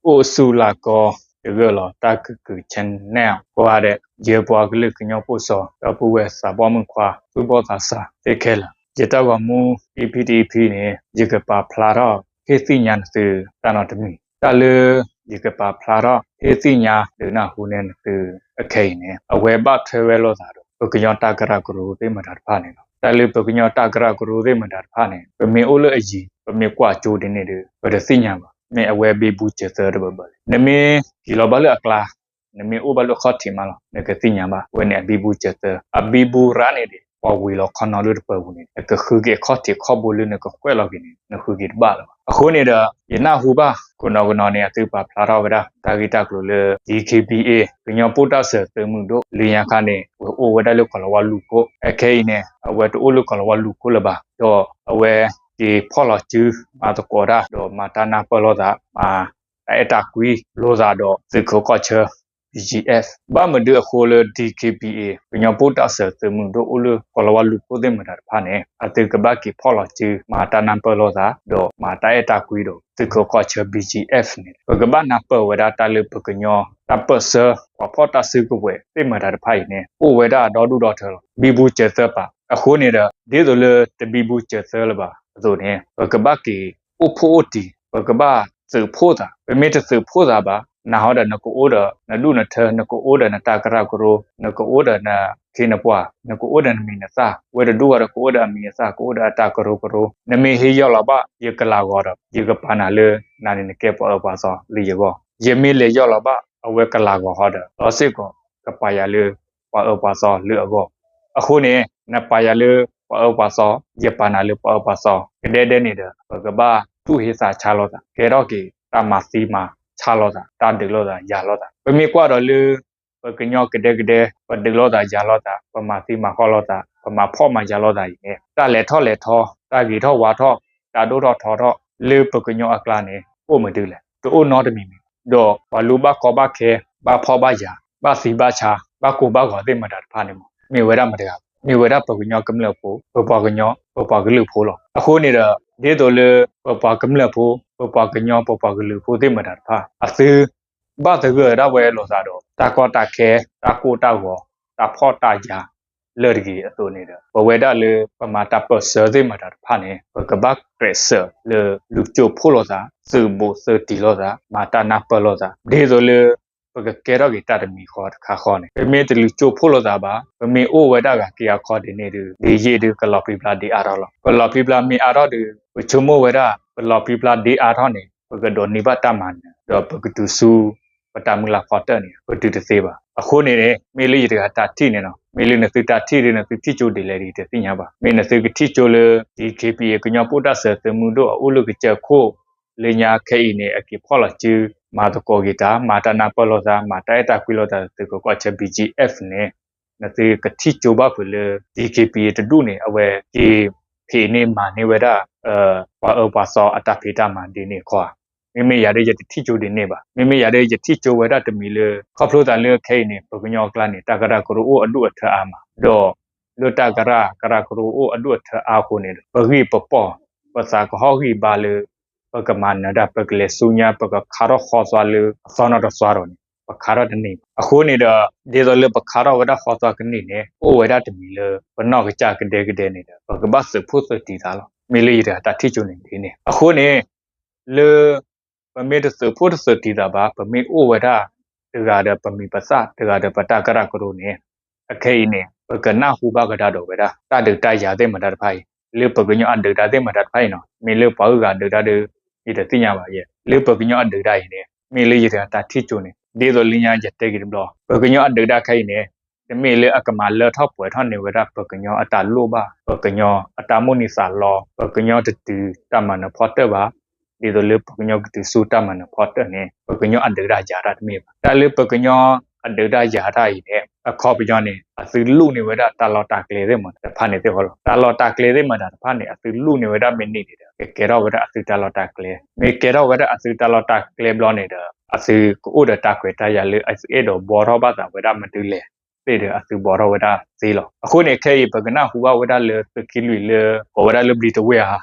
အိၣ်ဆူၣ်လၢ်ကီတဂၢၢ်လီၤ တၢ်ကကုာ် channel ကိးဂၤဒဲး ယပှၤကလုာ်ကညီဖိစီၤ ဒီပုၢ်ဝဲၢ်သးဘီမုၣ်ခွါ သူၣ်ဘီၣ်သးစၢ်သ့ၣ်ခဲလၢာ် ယတၢ်ဂီၤမူ EP တEP န့ၣ် ယကပာ်ဖျါထီၣ် ဟ့ၣ်သ့ၣ်ညါနသုတၢ်နီတမံၤ တၢ်လၢ ယကပာ်ဖျါထီၣ် ဟ့ၣ်သ့ၣ်ညါဒုးနၢ်ဟူန့ၢ်နသုအခဲအံၤန့ၣ် အဝဲဘၣ်ထွဲဝဲလိာ်သးဒီး ပကညီတၢ်ကရၢကရိသ့ၣ်မတၤတဖၣ်န့ၣ်လီၤ. တၢ်လၢပကညီတၢ်ကရၢကရိသ့ၣ်မတၤတဖၣ်န့ၣ် ပမ့ၢ်အိၣ်လၢအယံၤ ပမ့ၢ်ကွၢ်ကၠိဒ်န့ၣ်ဒီး ပတသ့ၣ်ညါဘၣ်. မ့ၢ်အဝဲဘံဘူစၢၤသၢတဘၢဘၢလံ. နမ့ၢ်က့ၤလီၤဘၣ်လၢအကျါ နမ့ၢ်အိၣ်ဘၣ်လၢအခီၣ်ထံးမးလီၤ နကသ့ၣ်ညါဘၣ် အဝဲန့ၣ်အဘံဘူစၢၤသၢ အဘံဘူရၣ်န့ၣ်ဒီး ပှၤဝံၤလီၤခီနီၤလၢတပၢၤပူၤန့ၣ် နကဃုက့ၤအခီၣ်ထံးခီၣ်ဘိလၢနကကွဲးလီၤက့ၤန့ၣ် နဃုက့ၤတဘၣ်လၢၤဘၣ်. အဃိန့ၣ်ဒီး ယနၢ်ဟူဘၣ် ခိၣ်နီၤကနီၤန့ၣ် အသုပာ်ဖျါထီၣ်ဝဲဒၣ် တၢ်ဂ့ၢ်တၢ်ကျိၤလၢ DKBA ကညီပိၢ်တၢ်စၢၤသုးမုၢ်ဒိၣ် လၢညါခါန့ၣ် ဝဲအိၣ်ဝဲဒၣ်လၢကီၢ်လီၤဝါလူၢ်ခိၣ် အခဲအံၤန့ၣ် အဝဲတအိၣ်လၢကီၢ်လီၤဝါလူၢ်ခိၣ်လၢၤဘၣ် ဒီးအဝဲက့ၤဖီၣ်လီၤစု မၤသကိးတၢ် ဒီးမၤတၢ်နၢ်ပၢၢ်လိာ်သး မၤတၢ်အဲၣ်တၢ်ကွံလိာ်သးဒီး သုးခိးကီၢ်ဆၢ BGF ဘၣ်မနုၤအဃိလၢ DKBA ကညီပိၢ်တၢ်စၢၤသုးမုၢ်ဒိၣ်အိၣ်လၢကီၢ်လီၤဝါလူၢ်ခိၣ်သ့ၣ်မတၤတဖၣ်န့ၣ် အသုကဘၣ်က့ၤဖီၣ်လီၤစု မၤတၢ်နၢ်ပၢၢ်လိာ်သး ဒီးမၤတၢ်အဲၣ်တၢ်ကွံဒီး သုးခိးကီၢ်ဆၢ BGF န့ၣ် ပကဘၣ်နၢ်ပၢၢ်ဝဲဒၣ်တၢ်လၢပကညီ တၢ်ပၢၢ်ဆၢပှၤဖီၣ်တၢ်စုကဝဲၤသ့ၣ်မတၤတဖၣ်အံၤန့ၣ် အိၣ်ဝဲဒၣ်ဒီဒူၣ်ဒီထၢလီၤ. ဘံဘူစၢၤသၢပာ် အဃိန့ၣ်ဒီး ဒ်သိးလၢတဘံဘူစၢၤသၢလၢၤဘၣ်အသိးန့ၣ် ပကဘၣ်က့ၤအိၣ်ဖှိၣ်အိၣ်တံၢ် ပကဘၣ်သုးဖှိၣ်သး ပမ့ၢ်တသုးဖှိၣ်သးဘၣ် နၤဟီဒီးနကအိၣ်ဒီးနဒူၣ်နထၢ နကအိၣ်ဒီးနတၢ်ကရၢကရိ နကအိၣ်ဒီးနခ့နပှၤ နကအိၣ်ဒီးနမံၤနသၣ် ဝဲတဒူၣ်ဂီၤဒီးကအိၣ်ဒီးအမံၤအသၣ် ကအိၣ်ဒီးအတၢ်ကရၢကရိ နမ့ၢ်ဟ့ၣ်ယီၢ်လီၤဘၣ် ယကလၤဂီၤဒီး ယကပာ်နၤလၢ နၤန့ၣ်နကဲပှၤအၢပှၤသီလၢယဂီၢ် ယမ့ၢ်လဲၤယီၢ်လီၤဘၣ် အဝဲကလၤဂီၤဟီဒီး လီၤစ့ၢ်ကီး ကပာ်ယၤလၢ ပှၤအၢပှၤသီလၢအဂီၢ် အဃိန့ၣ် နပာ်ယၤလၢပှၤအၢပှၤသီ ယပာ်နၤလၢပှၤအၢပှၤသီ ကဒဲဒဲန့ၣ်ဒီး ပကဘၣ်တူၢ်ဟ့သးဆါလိာ်သး ကဲထီၣ်က့ၤတၢ်မၤသံမၤဆါလိာ်သး တၢ်ဒုးလိာ်သးယၤလိာ်သး ပမ့ၢ်ကွၢ်ဒီးလၢ ပကညီကဒဲကဒဲ ပဒုးလိာ်သးယၤလိာ်သး ပမၤသံမၤဃီလိာ်သး ပမၤဖှီၣ်မၤယာ်လိာ်သးအံၤန့ၣ် တၢ်လဲၤထီၣ်လဲၤထီ တၢ်ဂ့ၤထီၣ်ဝါထီၣ် တၢ်ဒိၣ်ထီၣ်ထီထီၣ် လၢပကညီအကျါန့ၣ် အိၣ်မနုၤလဲၣ် တအိၣ်နီတမံၤမံၤ ဒီးပှၤလူၤဘၣ်ကီဘၣ်ခဲ ဘၣ်ဖှီၣ်ဘၣ်ယာ် ဘၣ်သံဘၣ်ဆါ ဘၣ်ကိၢ်ဘၣ်ဂီၤသ့ၣ်မတၤတဖၣ်န့ၣ်မး မ့ၢ်ဝဲဒၣ်မတၤတဂၤ မ့ၢ်ဝဲဒၣ်ပကညီကမျၢၢ်ဖိ ပပှၤကညီ ပပှၤကလုာ်ဖိလီၤ. အဃိန့ၣ်ဒီး ဒ်သိးလၢ ပပှၤကမျၢၢ်ဖိ ပပှၤကညီပပှၤကလုာ်ဖိသ့ၣ်မတၤတဖၣ် အသု ဘၣ်သဂၢၢ်ဝဲဒၣ်ဝဲလိာ်သးဒီး တၢ်ကီတၢ်ခဲ တၢ်ကိၢ်တၢ်ဂီၤ တၢ်ဖှီၣ်တၢ်ယာ် လၢတဂ့ၤအသိးန့ၣ်ဒီး ပဝဲဒၣ်လၢပမၤတၢ်ပၢၢ်ဆၢသ့ၣ်မတၤတဖၣ်န့ၣ် ပကဘၣ်ကျဲးစၢးလၢလူၤကၠိဖှိၣ်လိာ်သး သုးဘူးသုးတံၢ်လိာ်သး မၤတၢ်နၢ်ပၢၢ်လိာ်သး ဒ်သိးလၢ ပကကဲထီၣ်က့ၤတၢ်တမံၤဃီတခါဃီန့ၣ် ပမ့ၢ်တလူၤကၠိဖှိၣ်လိာ်သးဘၣ် ပမ့ၢ်အိၣ်ဝဲဒၣ်ဂၤက့ၤဂၤခီဒ်န့ၣ်ဒီး ဒ်ယံာ်ဒုးကလီၤပြံပြါဒ်အါထီၣ်လီၤ. ကလီၤပြံပြါမ့ၢ်အါထီၣ်ဒီး ပဆိကမိၣ်ဝဲဒၣ် ပလီၤပြံပြါဒ်အါထီၣ်န့ၣ် ပကဒိးန့ၢ်ဘၣ်တၢ်မၤနၢၤ ဒီးပကတုၤဆူ ပတၢ်မုၢ်လၢ်ဖီတၢၣ်န့ၣ် ပတုၤတသ့ဘၣ်. အဃိန့ၣ် မ့ၢ်လၢယတဂၤတၢ်ထံၣ်န့ၣ်လီၤ. မ့ၢ်လၢနသုတၢ်ထံၣ်ဒီး နသုထံၣ်ကၠိဒ်လဲၣ်ဒီး ယတသ့ၣ်ညါဘၣ်. မ့ၢ်နသုကထံၣ်ကၠိလၢ DKBA ကညီပိၢ်တၢ်စၢၤသုးမုၢ်ဒိၣ်အအိၣ်လၢကစၢၢ်ခိၣ် လၢညါခဲအံၤန့ၣ် အက့ၤဖီၣ်လီၤစု မၤသကိးက့ၤတၢ် မၤတၢ်အဲၣ်တၢ်ကွံလိာ်သး မၤတၢ်အဲၣ်တၢ်ကွံလိာ်သး သုးခိးကီၢ်ဆၢ BGF န့ၣ် နသုကထံၣ်ကၠိဘၣ်ဖုးလၢ DKBA တဒူၣ်န့ၣ် အဝဲက့ၤဖံးန့ၢ်မၤန့ၢ်ဝဲဒၣ် ပှၤအၢပှၤသီအတၢ်ဖံးတၢ်မၤဒ်န့ၣ်ခီဧါ. မ့မ့ၢ်ယၤဒီး ယတထံၣ်ကၠိဒ်န့ၣ်ဘၣ်. မ့မ့ၢ်ယၤဒီး ယထံၣ်ကၠိဝဲဒၣ်တမံၤလၢ ခီဖျိသးလၢခဲအံၤန့ၣ် ပကညီအကျါန့ၣ် တၢ်ကရၢကရိအိၣ်အဒိၣ်အထၢအါမး ဒီး လၢတၢ်ကရၢကရိအိၣ်အဒိၣ်အထၢအါအဃိန့ၣ်ဒီး ပဂံၢ်ပဘါ ပသးကဟီၣ်ဂံၢ်ဘါလၢ ပကမၤနၢၤတၢ် ပကလဲၤဆူညါ ပကခါထီၣ်ဃီသွါလၢအသီနီတသွါဒီးန့ၣ် ပခါထီၣ်တန့ၢ်ဘၣ်. အဃိန့ၣ်ဒီး ဒ်သိးလၢပခါထီၣ်ဝဲဒၣ်ဃီသွါကန့ၢ်န့ၣ် အိၣ်ဝဲဒၣ်တမံၤလၢ ပနီၢ်ကစၢ်ကဒဲကဒဲန့ၣ်ဒီး ပကဘၣ်သုးဖှိၣ်သုးတံၢ်သးလီၤ. မ့ၢ်လၢယတဂၤတၢ်ထံၣ်ကၠိန့ၣ်ဒ်န့ၣ် အဃိန့ၣ် လၢ ပမ့ၢ်တသုးဖှိၣ်တသုးတံၢ်သးဘၣ် ပမ့ၢ်အိၣ်ဝဲဒၣ် တဂၤဒီးပမံၤပသၣ် တဂၤဒီးပတၢ်ကရၢကရိန့ၣ် အခဲအံၤန့ၣ် ပကနၢ်ဟူဘၣ်ကဒါဒီးဝဲဒၣ် တၢ်ဒုးတၢ်ယၤသ့ၣ်မတၤတဖၣ်အံၤ လၢပကညီအဒုးတၢ်သ့ၣ်မတၤတဖၣ်အံၤနီၤ မ့ၢ်လၢပှၤဂုၤဂၤဒုးတၢ်ဒီး ယတသ့ၣ်ညါဘၣ်ယဲ လၢပကညီအဒုးတၢ်အံၤန့ၣ် မ့ၢ်လၢယတဂၤတၢ်ထံၣ်ကၠိန့ၣ် ဒ်သိးလၢညါယတဲက့ၤတဘျီ ပကညီအဒုးတၢ်ခဲအံၤန့ၣ် တမ့ၢ်လၢအကမၤလၢထီၣ်ပှဲၤထီၣ်န့ၢ်ဝဲဒၣ် ပကညီအတၢ်လိၣ်ဘၣ် ပကညီအတၢ်မိၣ်န့ၢ်သးလီ ပကညီတတုၤတၢ်မၤနၢၤဖီတၢၣ်ဘၣ် ဒ်သိးလၢပကညီကတုၤဆူတၢ်မၤနၢၤဖီတၢၣ်န့ၣ် ပကညီအဒုးတၢ်ယၤတၢ်တမ့ၢ်ဘၣ်. တၢ်လၢပကညီအဒုးတၢ်ယၤတၢ်အံၤန့ၣ် အခီပညီန့ၣ် အသုလူၢ်န့ၢ်ဝဲဒၣ်တၢ်လီၢ်တၢ်ကျဲသ့ၣ်မတၤတဖၣ်န့ၣ်သ့ၣ်ဃီလီၤ. တၢ်လီၢ်တၢ်ကျဲသ့ၣ်မတၤတဖၣ်န့ၣ် အသုလူၢ်န့ၢ်ဝဲဒၣ်မ့ၢ်န့ၢ်န့ၣ်ဒီး ကကဲထီၣ်ဝဲဒၣ်အသုတၢ်လီၢ်တၢ်ကျဲ မ့ၢ်ကဲထီၣ်ဝဲဒၣ်အသုတၢ်လီၢ်တၢ်ကျဲဘျီန့ၣ်ဒီး အသုကအိၣ်ဒီးတၢ်ခွဲးတၢ်ယာ်လၢအသုအဲၣ်ဒိးဘှီထီၣ်ဘၣ်သးဝဲဒၣ်မနုၤလဲၣ် သ့ၣ်ဒီးအသုဘှီထီၣ်ဝဲဒၣ်သ့လီၤ. အဃိန့ၣ် ခဲအံၤပကနၢ်ဟူဘၣ်ဝဲဒၣ်လၢသုးက့လွံၢ်လၢ ကိးဝဲဒၣ်လၢဘျံးတဝ့ၢ်ဧါ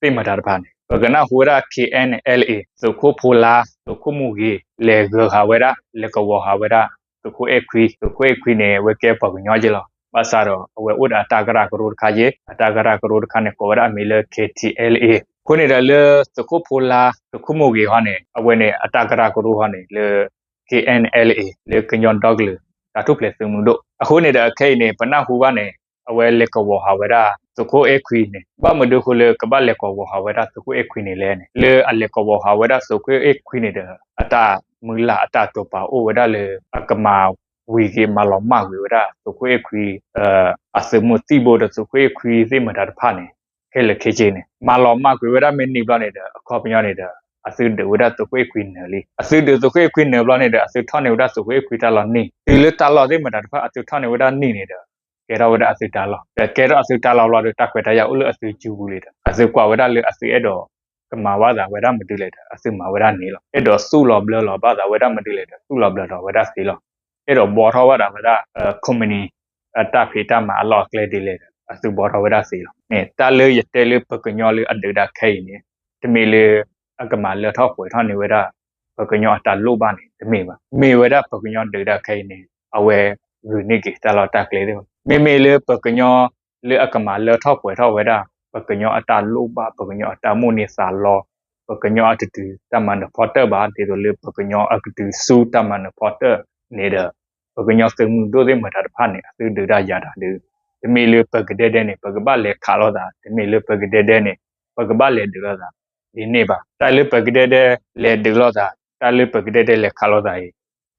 သ့ၣ်မတၤတဖၣ်န့ၣ် ပကနၢ်ဟူဝဲဒၣ် K N L A သုးခိၣ်ဖိလါ သုးခိၣ်မူဂ့ၤ လဲၤဂၢၤဟးဝဲဒၣ် လဲၤကဝီၤဟးဝဲဒၣ် သုးခိၣ်အဲၣ်ခွံ, သုးခိၣ်အဲၣ်ခွံန့ၣ် အဝဲကဲပှၤကညီက့လီၤ. ဘၣ်ဆၣ်ဒီး အဝဲအိၣ်ဒီးအတၢ်ကရၢကရိတခါက့, အတၢ်ကရၢကရိတခါန့ၣ် ကိးဝဲဒၣ်အမံၤလၢ K T L A. အဃိန့ၣ်ဒီးလၢသုးခိၣ်ဖိလါ သုးခိၣ်မူဂ့ၤဟီန့ၣ် အဝဲန့ၣ် အတၢ်ကရၢကရိဟီန့ၣ် လၢ K N L A လၢကညီဒီကလုာ်တၢ်ထူၣ်ဖျဲးသုးမုၢ်ဒိၣ်. အဃိန့ၣ်ဒီး ခဲအံၤန့ၣ် ပနၢ်ဟူဘၣ်န့ၣ် အဝဲလဲၤကဝီၤဟးဝဲဒၣ် သုးခိၣ်အဲၣ်ခွံန့ၣ် ဘၣ်မနုၤအဃိလၢကဘၣ်လဲၤကဝီၤဟးဝဲဒၣ်သုးခိၣ်အဲၣ်ခွံန့ၣ်လဲၣ်န့ၣ်, လၢအလဲၤကဝီၤဟးဝဲဒၣ်သုးခိၣ်အဲၣ်ခွံန့ၣ်ဒီး အတၢ်မုၢ်လၢ်အတၢ်တိာ်ပာ်အိၣ်ဝဲဒၣ်လၢ အကမၤဝံၤက့ၤ မၤလီၤမၢ်ကွံာ်ဝဲဒၣ် သုးခိၣ်အဲၣ်ခွံ အသုးမုၢ်သံၣ်ဘိဒီး သုးခိၣ်အဲၣ်ခွံသ့ၣ်မတၤတဖၣ်န့ၣ် ခဲလၢာ်ခဲဆ့န့ၣ် မၤလီၤမၢ်ကွံာ်ဝဲဒၣ်မ့ၢ်န့ၢ်ဘျီန့ၣ်ဒီး အခီပညီန့ၣ်ဒီး အသုဒုးဝဲဒၣ်သုးခိၣ်အဲၣ်ခွံနၢၤလံ. အသုဒုးသုးခိၣ်အဲၣ်ခွံနၢၤဘျီန့ၣ်ဒီး အသုထီၣ်န့ၢ်ဝဲဒၣ်သုးခိၣ်အဲၣ်ခွံတၢ်လီၢ်နံၣ်, တုၤလၢတၢ်လီၢ်သ့ၣ်မတၤတဖၣ် အသုထီၣ်န့ၢ်ဝဲဒၣ်နံၣ်န့ၣ်ဒီး ကဲထီၣ်ဝဲဒၣ်အသုတၢ်လီၢ်, ဒီးကဲထီၣ်အသုတၢ်လီၢ်ဘျီဒီး တၢ်ခွဲးတၢ်ယာ်အိၣ်လၢအသုစုပူၤလံဒီး အသုကွၢ်ဝဲဒၣ်လၢအသုအဲၣ်ဒိး ကမၤဘၣ်သးဝဲဒၣ်မနုၤလဲၣ်ဒီး အသုမၤဝဲဒၣ်န့ၣ်လီၤ. အဲၣ်ဒိးသူၣ်လီၤဘျၢလီၤဘၣ်သးဝဲဒၣ်မနုၤလဲၣ်ဒီး သူၣ်လီၤဘျၢလီၤဝဲဒၣ်သ့လီၤ. အဲၣ်ဒိးဘှီထီၣ်ဘၣ်သးဝဲဒၣ် company အတၢ်ဖံးတၢ်မၤအလီၢ်အကျဲဒ်လဲၣ်ဒီး အသုဘှီထီၣ်ဝဲဒၣ်သ့လီၤ. တၢ်လၢယတဲလၢပှၤကညီလၢအဒုးတၢ်ခဲအံၤန့ၣ် တမ့ၢ်လၢ အကမၤလၢထီၣ်ပှဲၤထီၣ်န့ၢ်ဝဲဒၣ် ပှၤကညီအတၢ်လိၣ်ဘၣ်န့ၣ် တမ့ၢ်ဘၣ်. မ့ၢ်ဝဲဒၣ်ပှၤကညီဒုးတၢ်ခဲအံၤန့ၣ် အဝဲဂုာ်န့ၢ်က့ၤတၢ်လီၢ်တၢ်ကျဲသ့ၣ်, မ့မ့ၢ်လၢပှၤကညီလၢအကမၤလၢထီၣ်ပှဲၤထီၣ်ဝဲဒၣ် ပှၤကညီအတၢ်လိၣ်ဘၣ် ပှၤကညီအတၢ်မိၣ်န့ၢ်သးလီ, ပှၤကညီအတတုၤတၢ်မၤနၢၤဖီတၢၣ်ဘၣ် ဒ်သိးလၢပှၤကညီအကတုၤဆူတၢ်မၤနၢၤဖီတၢၣ်န့ၣ်ဒီး ပှၤကညီသုးမုၢ်ဒိၣ်သ့ၣ်မတၤတဖၣ်န့ၣ် အသုဒုးတၢ်ယၤတၢ်ဒုး, တမ့ၢ်လၢပှၤကဒဲဒဲန့ၣ် ပှၤကဘၣ်လဲၤခးလိာ်သး, တမ့ၢ်လၢပှၤကဒဲဒဲန့ၣ် ပှၤကဘၣ်လဲၤဒုးလိာ်သး ဒ်န့ၣ်ဘၣ်. တၢ်လၢပှၤကဒဲဒဲလဲၤဒုးလိာ်သး, တၢ်လၢပှၤကဒဲဒဲလဲၤခးလိာ်သးအံၤ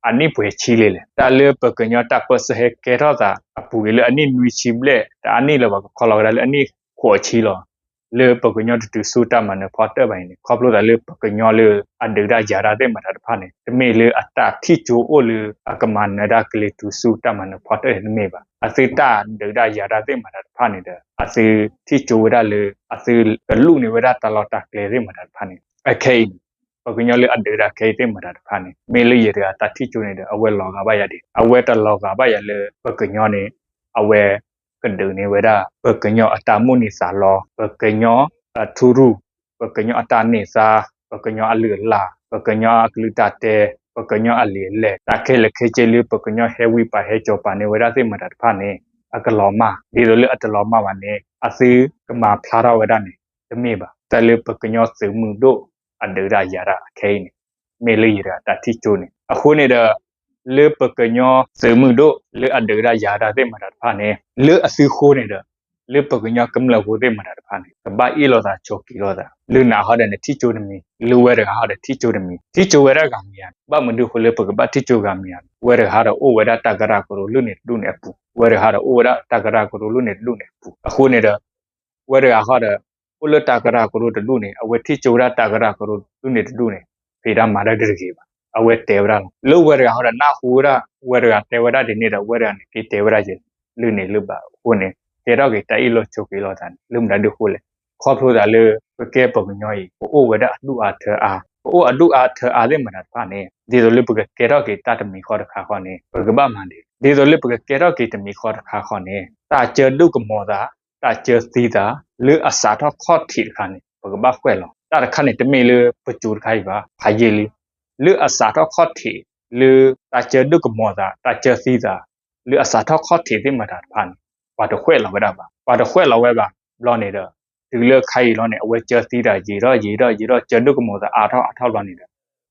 အနံၣ်ပှဲၤဆံလံလဲၣ်. တၢ်လၢပှၤကညီတၢ်ပၢၢ်ဆၢဟဲကဲထီၣ်သးအပူၤအံၤ လၢအနံၣ်နွံဆံဘျဲၣ် တအါနံၣ်လၢၤဘၣ် ကခီလီၤဝဲဒၣ်လၢအနံၣ်ဃိးဆံလီၤ. လၢပှၤကညီတတုၤဆူတၢ်မၤနၢၤဖီတၢၣ်ဘၣ်အံၤန့ၣ် ခီဖျိသးလၢပှၤကညီလၢအဒုးတၢ်ယၤတၢ်သ့ၣ်မတၤတဖၣ်န့ၣ် တမ့ၢ်လၢအတၢ်ထံၣ်ကၠိအိၣ်လၢအကမၤနၢၤတၢ်ကလံၤတုၤဆူတၢ်မၤနၢၤဖီတၢၣ်န့ၣ်တမ့ၢ်ဘၣ်. အသုတၢ်ဒုးတၢ်ယၤတၢ်သ့ၣ်မတၤတဖၣ်န့ၣ်ဒီး အသုထံၣ်ကၠိဝဲဒၣ်လၢ အသုကလူးန့ၢ်ဝဲဒၣ်တၢ်လီၢ်တၢ်ကျဲသ့ၣ်မတၤတဖၣ်န့ၣ် အခဲအံၤန့ၣ် ပှၤကညီလၢအဒုးတၢ်ခဲအံၤသ့ၣ်မတၤတဖၣ်န့ၣ် မ့ၢ်လၢယတဂၤတၢ်ထံၣ်ကၠိန့ၣ်ဒီး အဝဲလီၤဂာ်ဘၣ်ယၤဒံး, အဝဲတလီၤဂာ်ဘၣ်ယၤလၢပှၤကညီန့ၣ် အဝဲကဒုးန့ၢ်ဝဲဒၣ် ပှၤကညီအတၢ်မိၣ်န့ၢ်သးလီ, ပှၤကညီအထူရူၢ်, ပှၤကညီအတၢ်န့ၢ်သါ, ပှၤကညီအလုၢ်အလၢ်, ပှၤကညီအကလုၢ်တၢ်တဲ, ပှၤကညီအလံာ်အလဲၢ်, တၢ်ခဲလၢာ်ခဲဆ့လၢပှၤကညီဟဲဝံပာ်ဟဲကၠီၤပာ်န့ၢ်ဝဲဒၣ်သ့ၣ်မတၤတဖၣ်န့ၣ် အကလီၤမၢ်, ဒ်သိးလၢအတလီၤမၢ်ဘၣ်န့ၣ် အသုကမၤဖျါထီၣ်ဝဲဒၣ်န့ၣ် တမ့ၢ်ဘၣ်. တၢ်လၢပှၤကညီသုးမုၢ်ဒိၣ်အဒုးတၢ်ယၤတၢ်အခဲအံၤန့ၣ် မ့ၢ်လၢယတဂၤတၢ်ထံၣ်ကၠိန့ၣ် အဃိန့ၣ်ဒီး လၢပှၤကညီသုးမုၢ်ဒိၣ်လၢအဒုးတၢ်ယၤတၢ်သ့ၣ်မတၤတဖၣ်န့ၣ် လၢအသုဃိန့ၣ်ဒီး လၢပှၤကညီကမျၢၢ်ဖိသ့ၣ်မတၤတဖၣ်န့ၣ် ကဘၣ်အ့ၣ်လိာ်သးဆိးက့လိာ်သး, လၢနၤဟီဒီးနထံၣ်ကၠိတမံၤ, လၢဝဲတဂၤဟီဒီးထံၣ်ကၠိတမံၤ, ထံၣ်ကၠိဝဲဒၣ်ဂၤမံၤဧါ, ဘၣ်မနုၤအဃိလၢပကဘၣ်ထံၣ်ကၠိဂၤမံၤဧါ, ဝဲတဂၤဟီဒီးအိၣ်ဝဲဒၣ်တၢ်ကရၢကရိလုၢ်န့ၣ်တဒူၣ်န့ၣ်အပူၤ, ဝဲတဂၤဟီဒီးအိၣ်ဝဲဒၣ်တၢ်ကရၢကရိလုၢ်န့ၣ်တဒူၣ်န့ၣ်အပူၤ, အဃိန့ၣ်ဒီး ဝဲတဂၤဟီဒီး အိၣ်လၢတၢ်ကရၢကရိတဒူၣ်န့ၣ် အဝဲထံၣ်ကၠိဝဲဒၣ်တၢ်ကရၢကရိလုၢ်န့ၣ်တဒူၣ်န့ၣ် ဖံးတၢ်မၤတၢ်တဂ့ၤဘၣ်. အဝဲတဲဝဲဒၣ်လီၤ. လၢဝဲတဂၤဟီဒီးနၢ်ဟူဝဲဒၣ် ဝဲတဂၤတဲဝဲဒၣ်ဒ်န့ၣ်ဒီး ဝဲတဂၤန့ၣ်က့ၤတဲဝဲဒၣ်ယဲ လုၢ်န့ၢ်လုၢ်ဘၣ်အဃိန့ၣ် ကဲထီၣ်က့ၤတၢ်အ့ၣ်လိာ်ဆိးက့လိာ်သးန့ၣ် လၢမတၤဒုးဃိလဲၣ်. ခီဖျိသးလၢ ပကဲပှၤကညီအံၤ ပအိၣ်ဝဲဒၣ်အဒူၣ်အါထၢအါ, ပအိၣ်အဒူၣ်အါထၢအါသ့ၣ်မတၤတဖၣ်န့ၣ် ဒ်သိးလၢပကကဲထီၣ်က့ၤတၢ်တမံၤဃီတခါဃီန့ၣ် ပကဘၣ်မၤဒ်လဲၣ်. ဒ်သိးလၢပကကဲထီၣ်က့ၤတမံၤဃီတခါဃီန့ၣ် တၢ်စၢဒုၣ်ကမီၤသး တၢ်စၢသံသး လၢအစးထီၣ်ခီၣ်ထံးတခါန့ၣ် ပကဘၣ်ကွဲးလီၤ. တၢ်တခါန့ၣ် တမ့ၢ်လၢပစိၤတခါအံၤဘၣ်, ဖးယံာ်လံ. လၢအစးထီၣ်ခီၣ်ထံး လၢတၢ်စၢဒုၣ်ကမီၤသး တၢ်စၢသံသး လၢအစးထီၣ်ခီၣ်ထံးသ့ၣ်မတၤတဖၣ်န့ၣ် ပှၤတကွဲးလီၤဝဲဒၣ်ဘၣ်. ပှၤတကွဲးလီၤဝဲဘၣ်ဘျီန့ၣ်ဒီး တုၤလၢခါအံၤလီၤန့ၣ် အဝဲစၢသံတၢ်ယံာ်ထီၣ်ယံာ်ထီၣ်ယံာ်ထီၣ် စၢဒုၣ်ကမီၤသးအါထီၣ်အါထီၣ်ဘျီန့ၣ်ဒီး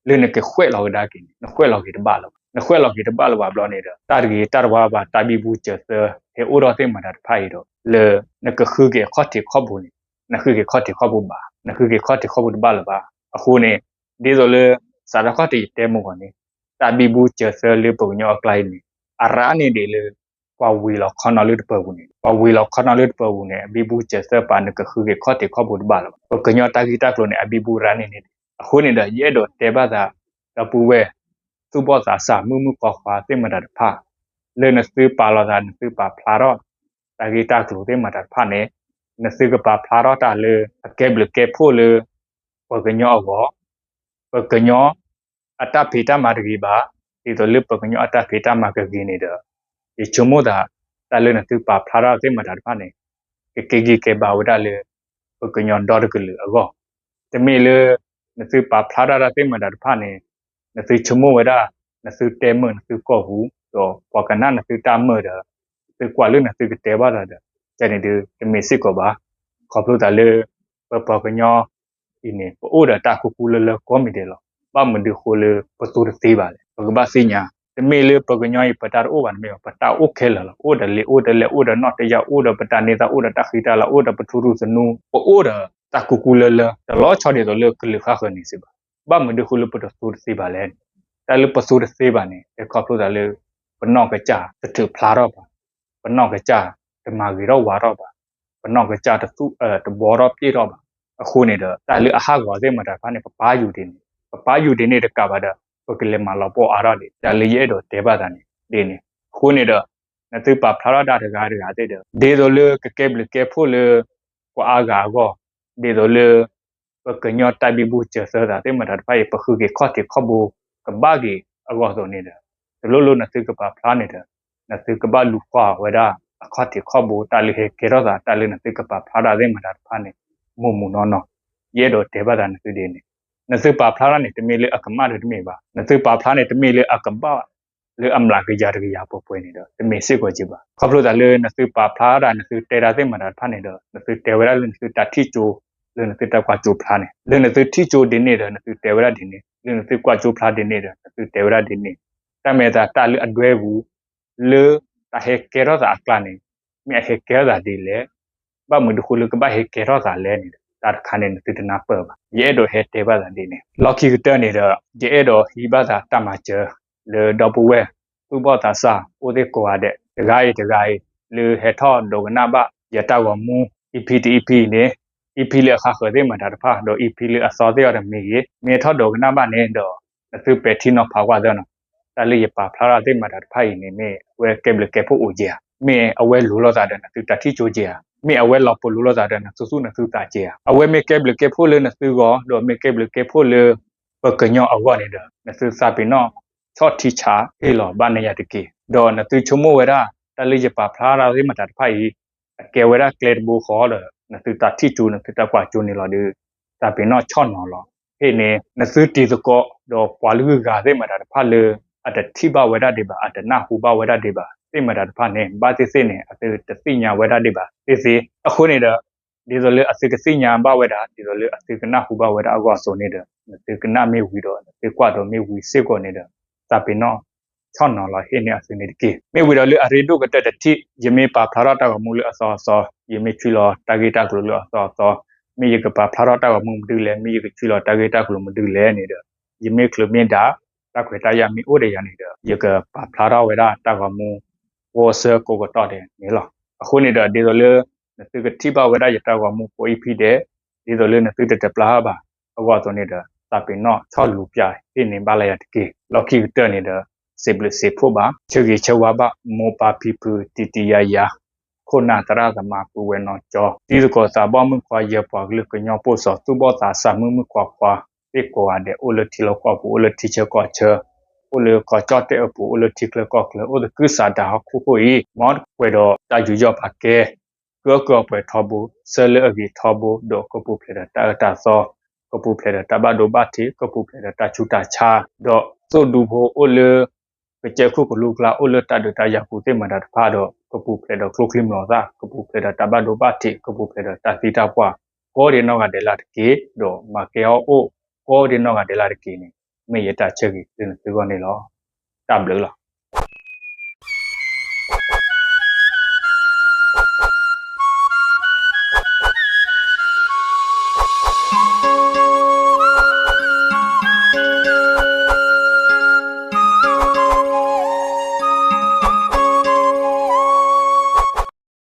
လၢနကကွဲးလီၤကဒါက့ၤန့ၣ် နကွဲးလီၤက့ၤတဘၣ်လၢၤဘၣ်. နကွဲးလီၤက့ၤတဘၣ်လၢၤဘၣ်ဘျီန့ၣ်ဒီး တၢ်တဂ့ၤတၢ်တဝါဘၣ် တၢ်ဘံဘူစၢၤသၢ ဟဲအိၣ်ထီၣ်သ့ၣ်မတၤတဖၣ်အံၤဒီး လၢနကဃုက့ၤအခီၣ်ထံးခီၣ်ဘိန့ၣ် နဃုက့ၤခီၣ်ထံးခီၣ်ဘိဘၣ်, နဃုက့ၤခီၣ်ထံးခီၣ်ဘိတဘၣ်လၢၤဘၣ်. အဃိန့ၣ် ဒ်သိးလၢ စးထီၣ်ခီၣ်ထံးယတဲမုၢ်ဂီၤန့ၣ် တၢ်ဘံဘူစၢၤသၢလၢပှၤကညီအကျါအံၤန့ၣ် အရၣ်န့ၣ်ဒ်လၢ ပှၤဝံၤလီၤခီနီၤလၢတပၢၤပူၤန့ၣ်, ပှၤဝံၤလီၤခီနီၤလၢတပၢၤပူၤန့ၣ် အဘံဘူစၢၤသၢပာ် နကဃုက့ၤခီၣ်ထံးခီၣ်ဘိတဘၣ်လၢၤဘၣ်. ပှၤကညီတၢ်ဂ့ၢ်တၢ်ကျိၤန့ၣ် အဘံဘူရၣ်န့ၣ်န့ၣ်ဒ်. အဃိန့ၣ်ဒီး ယအဲၣ်ဒိးတဲဘၣ်သး ဒီပုၢ်ဝဲၢ် သူၣ်ဘီၣ်သးစၢ် မုၣ်မုၣ်ခွါခွါသ့ၣ်မတၤတဖၣ် လၢနသုပာ်လီၤသး နသုပာ်ဖျါထီၣ် တၢ်ဂ့ၢ်တၢ်ကျိၤသ့ၣ်မတၤတဖၣ်န့ၣ် နသုကပာ်ဖျါထီၣ်တၢ်လၢ အကဲဘျုးကဲဖှိၣ်လၢ ပှၤကညီအဂီၢ်, ပှၤကညီ အတၢ်ဖံးတၢ်မၤတဂ့ၤဘၣ်, ဒ်သိးလၢပှၤကညီအတၢ်ဖံးတၢ်မၤကဂ့ၤန့ၣ်ဒီး ယဆိကမိၣ်သး တၢ်လၢနသုပာ်ဖျါထီၣ်သ့ၣ်မတၤတဖၣ်န့ၣ် ကကဲဂံၢ်ကဲဘါဝဲဒၣ်လၢ ပှၤကညီဒီတကလုာ်အဂီၢ်, တမ့ၢ်လၢ နသုပာ်ဖျါတၢ်သ့ၣ်မတၤတဖၣ်န့ၣ် နသုဆိကမိၣ်ဝဲဒၣ် နသုတဲမုာ်နသုကီၢ်ပူၤ ဒီးပှၤကနၣ်နသုတၢ်မုာ်ဒီး နသုကွၢ်လၢနသုကတဲဘၣ်သးဒီး ကန့ၣ်ဒုးတမ့ၢ်စ့ၢ်ကီးဘၣ်. ခီဖျိသးလၢ ပပှၤကညီအံၤန့ၣ် ပအိၣ်ဒီးတၢ်ကူကူလၢလၢကိးမံၤဒဲးလီၤ. ဘၣ်မနုၤဃိလၢပသူတသ့ဘၣ်လဲၣ်. ပကဘၣ်သ့ၣ်ညါ တမ့ၢ်လၢပှၤကညီအံၤ ပတၢ်တအိၣ်ဘၣ်တမ့ၢ်ဘၣ်, ပတၢ်အိၣ်ခဲလၢာ်လီၤ. အိၣ်ဒီးလံာ်အိၣ်ဒီးလဲၢ် အိၣ်ဒီးနီၣ်တယၢ် အိၣ်ဒီးပတၢ်န့ၢ်သါ အိၣ်ဒီးတၢ်ဃံတၢ်လၤ အိၣ်ဒီးပထူရူၢ်သနူ ပအိၣ်ဒီးတၢ်ကူကူလၢလၢ တလီၤဆီဒ်သိးလၢကလုာ်ဃါဃၢၤန့ၣ်စ့ၢ်ဘၣ်. ဘၣ်မနုၤဃိလၢပတသူတသ့ဘၣ်လဲၣ်န့ၣ် တၢ်လၢပသူတသ့ဘၣ်န့ၣ် ဟဲခီဖျိသးလၢ ပနီၢ်ကစၢ်တထုးဖျါထီၣ်ဘၣ်, ပနီၢ်ကစၢ်တမၤဂ့ၤထီၣ်ဝါထီၣ်ဘၣ်, ပနီၢ်ကစၢ်တသူၣ်အၢတဘှီထီၣ်ပျ့ၣ်ထီၣ်ဘၣ်. အဃိန့ၣ်ဒီး တၢ်လၢအဟးဂီၤသ့ၣ်မတၤတဖၣ်န့ၣ် ပပာ်ယိာ်ဒ်န့ၣ်, ပပာ်ယိာ်ဒ်န့ၣ်တကးဘၣ်ဒီး ပကလဲၤမၤလီၤပှီၢ်အါထီၣ်ဒံး တၢ်လၢယအဲၣ်ဒိးတဲဘၣ်သးန့ၣ်ဒ်န့ၣ်. အဃိန့ၣ်ဒီး နသုပာ်ဖျါထီၣ်တၢ်တဂၤတဂၤသ့ၣ်ဒီး ဒ်သိးလၢကကဲဘျုးကဲဖှိၣ်လၢ ပှၤအါဂၤအဂီၢ်, ဒ်သိးလၢ ပကညီတၢ်ဘံဘူစၢၤသၢသးသ့ၣ်မတၤတဖၣ်အံၤ ပဃုက့ၤခီၣ်ထံးခီၣ်ဘိကဘၣ်က့ၤအဂီၢ်အသိးန့ၣ်ဒီး တလိၣ်လၢနသုကပာ်ဖျါန့ၣ်ဒီး နသုကဘၣ်လူၤကွၢ်ဝဲဒၣ်အခီၣ်ထံးခီၣ်ဘိ တၢ်လၢဟဲကဲထီၣ်သး တၢ်လၢနသုကပာ်ဖျါတၢ်သ့ၣ်မတၤတဖၣ်န့ၣ် မုၢ်မုၢ်နီၢ်နီၢ်. ယအဲၣ်ဒိးတဲဘၣ်သးနသုဒ်န့ၣ်, နသုပာ်ဖျါထီၣ်န့ၣ် တမ့ၢ်လၢအကမၣ်ဒီးတမ့ၢ်ဘၣ်, နသုပာ်ဖျါန့ၣ် တမ့ၢ်လၢအကဘၣ် လၢအမျးကယၤတကယၤပှဲၤပှဲၤန့ၣ်ဒီး တမ့ၢ်စ့ၢ်ကီးက့ဘၣ်. ခီဖျိသးလၢနသုပာ်ဖျါတၢ် နသုတဲတၢ်သ့ၣ်မတၤတဖၣ်န့ၣ်ဒီး နသုတဲဝဲဒၣ်လၢနသုတၢ်ထံၣ်ကၠိ လၢနသုတၢ်ကွၢ်ကၠိဖျါန့ၣ်, လၢနသုထံၣ်ကၠိဒ်န့ၣ်ဒီး နသုတဲဝဲဒၣ်ဒ်န့ၣ်, လၢနသုကွၢ်ကၠိဖျါဒ်န့ၣ်ဒီး နသုတဲဝဲဒၣ်ဒ်န့ၣ်. တၢ်မဲာ်သးတၢ်လၢအဒွဲပူၤ လၢတၢ်ဟဲကဲထီၣ်သးအကျါန့ၣ် မ့ၢ်အဟဲကဲထီၣ်သးဒ်လဲၣ်, ဘၣ်မနုၤဃိလၢကဘၣ်ဟဲကဲထီၣ်သးလဲၣ်န့ၣ်ဒီး တၢ်တခါန့ၣ် နသုတနၢ်ပၢၢ်ဘၣ်. ယအဲၣ်ဒိးဟဲတဲဘၣ်သးဒ်န့ၣ်. လီၢ်ခံကတၢၢ်န့ၣ်ဒီး ယအဲၣ်ဒိးဟံးဘၣ်သးတၢ်မၤစၢၤ လၢဒီပုၢ်ဝဲၢ် သူၣ်ဘီၣ်သးစၢ် အိၣ်သ့ၣ်ကိးဂၤဒဲး တဂၤအံၤတဂၤအံၤ လၢဟဲထီၣ်ဒိကနၣ်ဘၣ်ယတၢ်ဂီၤမူ EP တ EP အံၤန့ၣ် EP လၢအခါဃၢၤသ့ၣ်မတၤတဖၣ် ဒီး EP လၢအသီသ့ၣ်အီၤတမ့ၢ်ဂ့ၤ မ့ၢ်ထီၣ်ဒိကနၣ်ဘၣ်န့ၣ်ဒီး နသုပဲာ်ထံနီၤဖးကွၢ်သၢနီၤ. တၢ်လၢယပာ်ဖျါထီၣ်သ့ၣ်မတၤတဖၣ်အံၤန့ၣ် မ့ၢ်အဝဲကဲဘျုးကဲဖှိၣ်အိၣ်က့ဧါ, မ့ၢ်အဝဲလူၤလိာ်သးဒီးနသုတၢ်ထံၣ်ကၠိက့ဧါ, မ့ၢ်အဝဲလီၤပလိာ်လိာ်သးဒီးနသုသူၣ်နသုသးက့ဧါ. အဝဲမ့ၢ်ကဲဘျုးကဲဖှိၣ်လၢနသုဂီၢ် ဒီးမ့ၢ်ကဲဘျုးကဲဖှိၣ်လၢ ပှၤကညီအဂီၢ်န့ၣ်ဒီး နသုသးပ့ၤနီၣ်ဆီၣ်ထံဆးဟ့ၣ်လီၤဘၣ်န့ၢ်ယၤတက့ၢ်. ဒီးနသုဆိကမိၣ်ဝဲဒၣ် တၢ်လၢယပာ်ဖျါထီၣ်သ့ၣ်မတၤတဖၣ်အံၤ အကဲဝဲဒၣ်ကျဲတဘိဃီဒီး နသုတၢ်ထံၣ်ကၠိ နသုတၢ်ကွၢ်ကၠိန့ၣ်လီၤဒီး သးပ့ၤနီၣ်ဆီၣ်နီၤလီၤ. ဟ့ၣ်န့ၣ် နသုတံၤသကိး ဒီးပှၤလုၢ်ဂၤသ့ၣ်မတၤတဖၣ်လၢ အတထံၣ်ဘၣ်ဝဲဒၣ်ဒံးဘၣ် အတနၢ်ဟူဘၣ်ဝဲဒၣ်ဒံးဘၣ် သ့ၣ်မတၤတဖၣ်န့ၣ် ဘၣ်သ့ၣ်သ့ၣ်န့ၣ် အသုတသ့ၣ်ညါဝဲဒၣ်ဒံးဘၣ်သ့ၣ်သ့ၣ်. အဃိန့ၣ်ဒီး ဒ်သိးလၢအသုကသ့ၣ်ညါဘၣ်ဝဲဒၣ် ဒ်သိးလၢအသုကနၢ်ဟူဘၣ်ဝဲဒၣ်အဂီၢ်အသိးန့ၣ်ဒီး နသုကနၣ်မ့ၢ်ဝံၤဒီး နသုကွၢ်ဒီးမ့ၢ်ဝံၤစ့ၢ်ကီးန့ၣ်ဒီး သးပ့ၤနီၣ်ဆီၣ်နီၤလီၤ ဟ့ၣ်န့ၢ်အသုန့ၣ်တက့ၢ်. မ့ၢ်ဝံၤဒီးလၢအရ့ဒိၣ်ကတၢၢ်တထံၣ် ယမ့ၢ်ပာ်ဖျါထီၣ်တၢ်ဂီၤမူလၢအသီအသီ, ယမ့ၢ်ဆွံလီၤတၢ်ဂ့ၢ်တၢ်ကျိၤလၢအသီအသီ, မ့ၢ်ယကပာ်ဖျါထီၣ်တၢ်ဂီၤမူမနုၤလဲၣ်, မ့ၢ်ယကဆွံလီၤတၢ်ဂ့ၢ်တၢ်ကျိၤမနုၤလဲၣ်န့ၣ်ဒီး ယမ့ၢ်ချုးမ့ၢ်ဒါ တၢ်ခွဲးတၢ်ယာ်မ့ၢ်အိၣ်ဒီးယၤန့ၣ်ဒီး ယကပာ်ဖျါထီၣ်ဝဲဒၣ်တၢ်ဂီၤမူ ကိးဆၢကိးကတီၢ်ဒဲးန့ၣ်လီၤ. အဃိန့ၣ်ဒီး ဒ်သိးလၢ နသုကထံၣ်ဘၣ်ဝဲဒၣ်ယတၢ်ဂီၤမူကိး EP ဒဲး, ဒ်သိးလၢနသုတတပျၢ်ဘၣ်အဂီၢ်အသိးန့ၣ်ဒီး သးပ့ၤနီၣ်ဆီၣ်လူၤပၠးဟ့ၣ်န့ၢ်ဘၣ်လၢယၤတက့ၢ်. လီၢ်ခံကတၢၢ်န့ၣ်ဒီး စံးဘျုးစံးဖှိၣ်ဘၣ်, ဆၢဂ့ၤဆၢဝါဘၣ် မိၢ်ပၢ်ဖံဖု တံၤတံၤယၤယၤ ခိၣ်နၢ်သရၣ်သမါပုၢ်ဝဲၢ်နီၢ်ကၠီ တံၤသကိးသးဘီၣ်မုၣ်ခွါယဲၢ်ပှၤကလုာ် ကညီပိၢ်စီၤ သူၣ်ဘီၣ်သးစၢ်မုၣ်မုၣ်ခွါခွါ သ့ၣ်ကိးဂၤဒဲး အိၣ်လၢထံလီၢ်ကီၢ်ပူၤ အိၣ်လၢထံဆၢကီၢ်ဆၢ အိၣ်လၢကီၢ်ကၠီၣ်တဲၣ်အပူၤ အိၣ်လၢထံချၢကီၢ်ချၢ အိၣ်သကုၤဆးဒးဟီၣ်ခိၣ်ခိၣ်အံၤ မ်ပှဲၤဒီးတၢ်ယူးယီၣ်ပာ်ကဲ ကအၢကၢအပှဲၤထီဘိ ဆၢလၢအဂ့ၤထီဘိ ဒီးကပူၤဖျဲးဒီးတၢ်အၢတၢ်သီ ကပူၤဖျဲးဒီးတၢ်ဘၣ်ဒိဘၣ်ထံး ကပူၤဖျဲးဒီးတၢ်ဆူးတၢ်ဆါ ဒီးသိၣ်ဒူဖိအိၣ်လၢ ကစၢၢ်ခိၣ်ကလူၤကျါ အိၣ်လၢတၢ်ဒုးတၢ်ယၤပူၤသ့ၣ်မတၤတဖၣ်ဒီး ကပူၤဖျဲးဒီးကျိချံမျိာ်သၣ် ကပူၤဖျဲးဒီးတၢ်ဘၣ်ဒိဘၣ်ထံး ကပူၤဖျဲးဒီးတၢ်သံတၢ်ပှၢ် ကိးဒံနီၢ်ဂၤဒဲးလၢ်တက့ၢ် ဒီးမၤကဲအီၣ်အိၣ် ကိးဒံနီၢ်ဂၤဒဲးလၢ်တက့ၢ်န့ၣ် မ့ၢ်ယတၢ်ဆၢဂ့ၤလၢနသုဂီၢ်န့ၣ်လီၤ. တၢ်ဘျုးလီၤ.